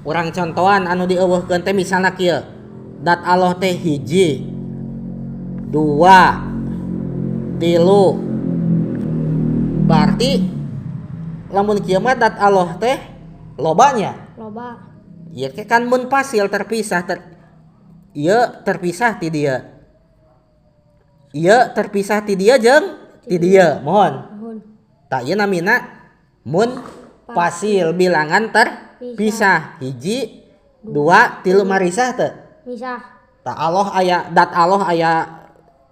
Urang contohan anu dieuweuhkeun teh, misalna kieu, dat Allah teh hiji, dua, tilu. Berarti lamun kieu mah dat Allah teh lobanya. Loba. Ieu teh kan munfasil, terpisah, ieu terpisah ti dieu. Ieu terpisah ti dieu jeung ti dieu, mohon. Mohon. Tah, ieu namina munfasil, bilangan terpisah. Hiji, dua, tilu, marisah teu? Misah. Tah, Allah aya, dat Allah aya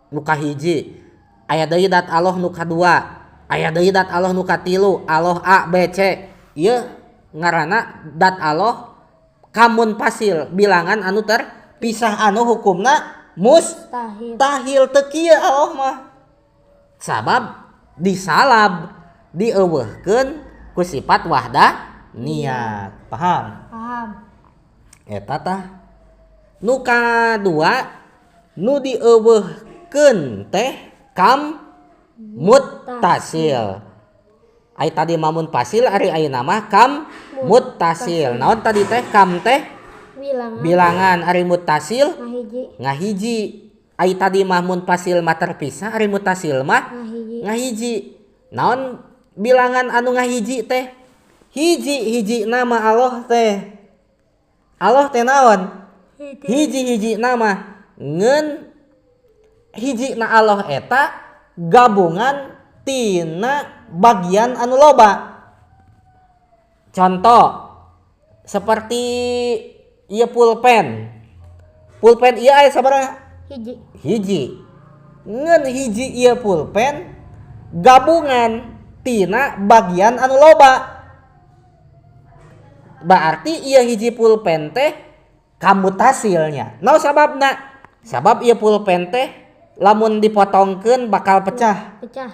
nu kahiji. Aya deui dat Allah nu kadua. Aya deui dat Allah nu katilu, Allah A B C. Ieu ngaranna dat Allah kam munfasil, bilangan anu terpisah anu hukumna mustahil. Mustahil. Teu kieu Allah mah. Sabab disalab, dieuweuhkeun ku sifat wahdaniyat. Paham? Paham. Eta tah. Nu kadua nu dieuweuhkeun teh kam muttasil. Ai tadi mah munfasil, ari ayeuna mah kam muttasil. Naon tadi teh kam teh? Bilangan. Bilangan, ari muttasil? Ngahiji. Ngahiji. Ai tadi mah munfasil mah terpisah, ari muttasil mah ngahiji. Ngahiji. Naon bilangan anu ngahiji teh? Hiji hiji nama Allah teh. Allah teh naon? Hiji. Hiji hiji nama, ngeun hiji na Allah eta gabungan tina bagian anu loba. Contoh seperti ieu pulpen. Pulpen ieu aya sabaraha? Hiji. Hiji. Ngeun hiji ieu pulpen gabungan tina bagian anu loba. Berarti ieu hiji pulpen teh kam muttasilnya. Naon sababna? Sabab ieu pulpen teh lamun dipotongkeun bakal pecah. Pecah.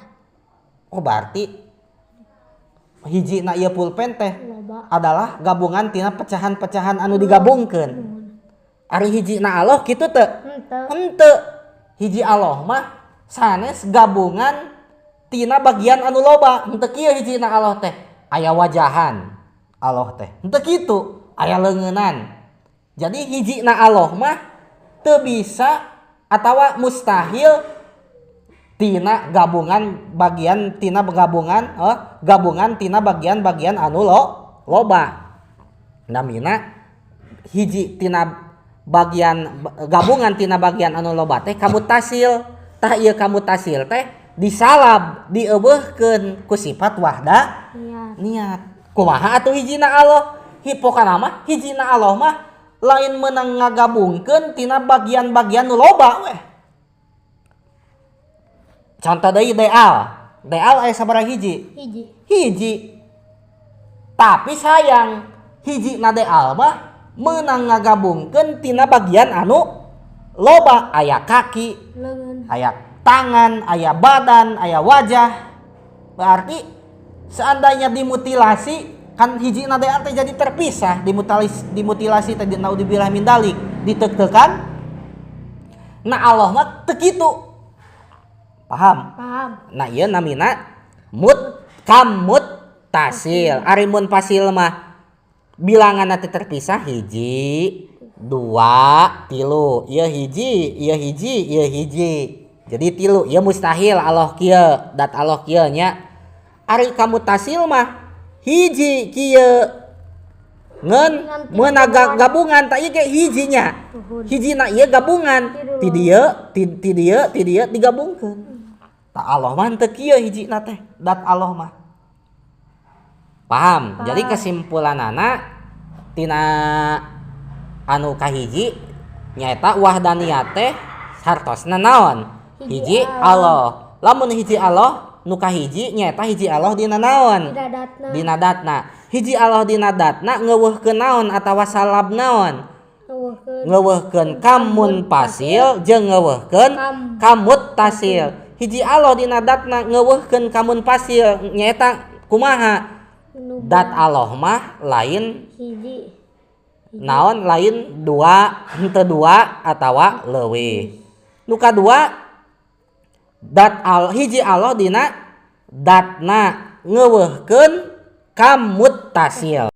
Oh, berarti hiji na ieu pulpen teh loba adalah gabungan tina pecahan-pecahan anu digabungkeun. Ari hiji na Allah kitu teu? Henteu. Henteu. Hiji Allah mah sanes gabungan tina bagian anu loba. Henteu kieu hiji na Allah teh. Aya wajahan Allah teh. Henteu kitu, aya leungeunan. Jadi hiji na Allah mah teu bisa atawa mustahil tina gabungan bagian, tina gabungan, oh, gabungan tina bagian-bagian anu loba. Namina hiji tina bagian gabungan tina bagian anu loba teh kam muttasil. Tah, ieu kam muttasil teh disalab, dieuweuhkeun ku sifat wahda niat. Niat. Kumaha atuh hijina Allah? Pokona mah hijina Allah mah lain menang ngagabungkeun tina bagian-bagian nu loba weh. Contoh deui deal. Deal aya sabaraha hiji? Hiji. Hiji. Tapi sayang, hiji na deal mah meunang ngagabungkeun tina bagian anu loba, aya kaki, leungeun, aya tangan, aya badan, aya wajah. Berarti seandainya dimutilasi kan hiji na deal teh jadi terpisah, dimutilasi, dimutilasi teh, naudzubillah min dalik, ditek-tekan. Nah, Allah mah teu kitu. Paham? Paham. Nah, ieu namina kam muttasil. Ari munfasil mah bilangan teh terpisah, hiji, dua, tilu. Ieu hiji, ieu hiji, ieu hiji. Jadi tilu. Ieu mustahil Allah kieu, dat Allah kieu nya. Ari kam muttasil mah hiji kieu ngeun ngan meunang gabungan. Tah, ieu ge hijinya. Nuhun. Hijina ieu gabungan ti dieu, ti dieu, ti dieu digabungkeun. Tah, Allah mah teu kieu hijina teh, dat Allah mah. Paham? Paham. Jadi kesimpulanana tina anu kahiji nyaeta wahdaniyat teh hartosna naon? Hiji. Hiji Allah. Lamun hiji Allah, nu kahiji nyaeta hiji Allah dina naon? Dina datna. Dina datna. Hiji Allah dina datna ngeuweuhkeun naon atawa salab naon? Ngeuweuhkeun Ngeuweuhkeun kam munfasil jeung ngeuweuhkeun kam kam muttasil. Hiji Allah dina datna ngeuweuhkeun kam munfasil nyaeta kumaha? Nu Dat Allah mah lain hiji naon, lain dua, henteu dua atawa leuwih. Nu kadua, dat al hiji Allah dina datna ngeuweuhkeun kam muttasil.